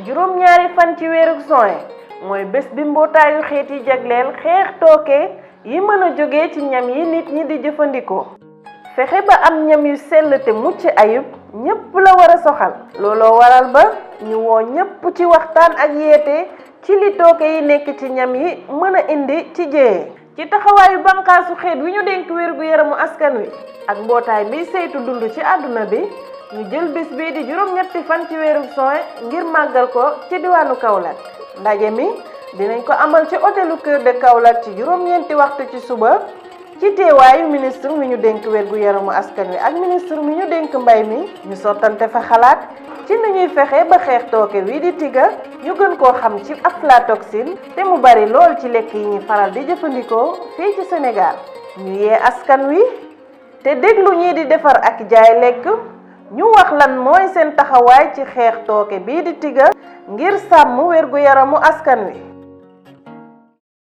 juróom-ñaari fan ci weeru juin mooy bés bi mbootaayu xeet yi jagleel xeex tooke yi mën a jóge ci ñam yi nit ñi di jëfandikoo. fexe ba am ñam yu sell te mucc ayib ñépp la war a soxal. looloo waral ba ñu woo ñépp ci waxtaan ak yeete ci li tooke yi nekk ci ñam yi mën a indi ci jéyee. ci taxawaayu banqaasu xeet wi ñu dénk wérgu yaramu askan wi ak mbootaay bi saytu dund ci àdduna bi ñu jël bés bii di juróom-ñetti fan ci weeru juin ngir màggal ko ci diwaanu Kaolack. ndaje mi dinañ ko amal ci hôtelu Cœur de Kaolack ci juróom-ñeenti waxtu ci suba ci teewaayu ministre mi ñu dénk wérgu yaramu askan wi ak ministre mi ñu dénk mbay mi. ñu sottante fa xalaat ci ni ñuy fexe ba xeex tooke wi di tiga ñu gën koo xam ci aflatoxine te mu bari lool ci lekk yi ñuy faral di jëfandikoo fii ci Sénégal. ñu yee askan wi te déglu ñii di defar ak jaay lekk ñu wax lan mooy seen taxawaay ci xeex tooke bii di tiga ngir sàmm wérgu yaramu askan wi.